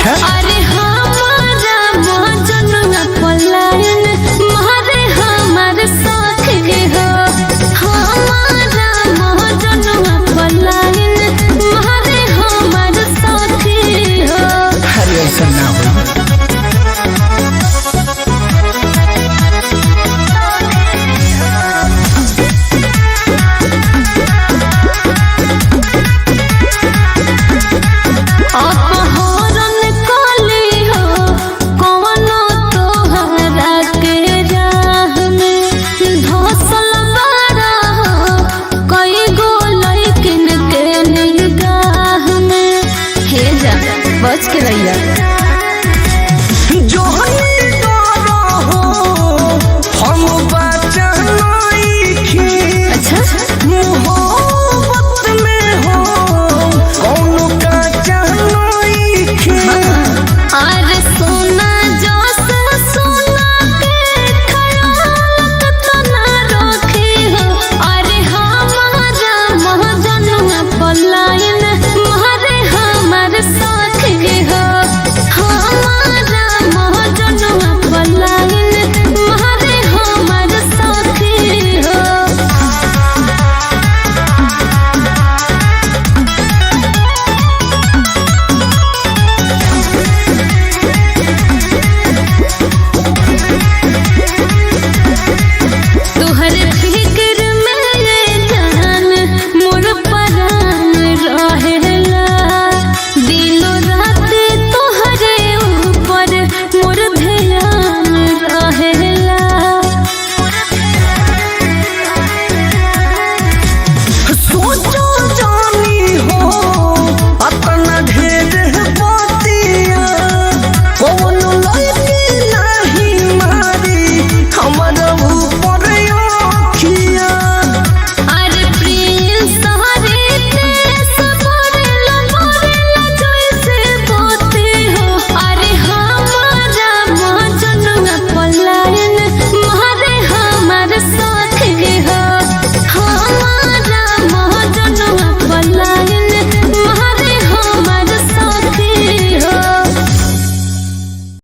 अच्छा। अरे हमारा मजनुआ पलायन मारे हमार साथी हो। हमारा मजनुआ पलायन मारे हमार साथी हो। अरे ऐसा ना हो। अपहरण काली हो कवनो तोहरा के राह में धसल बारा हो कई गो लैकिन के निगाह में। हे जा बच के रहिया।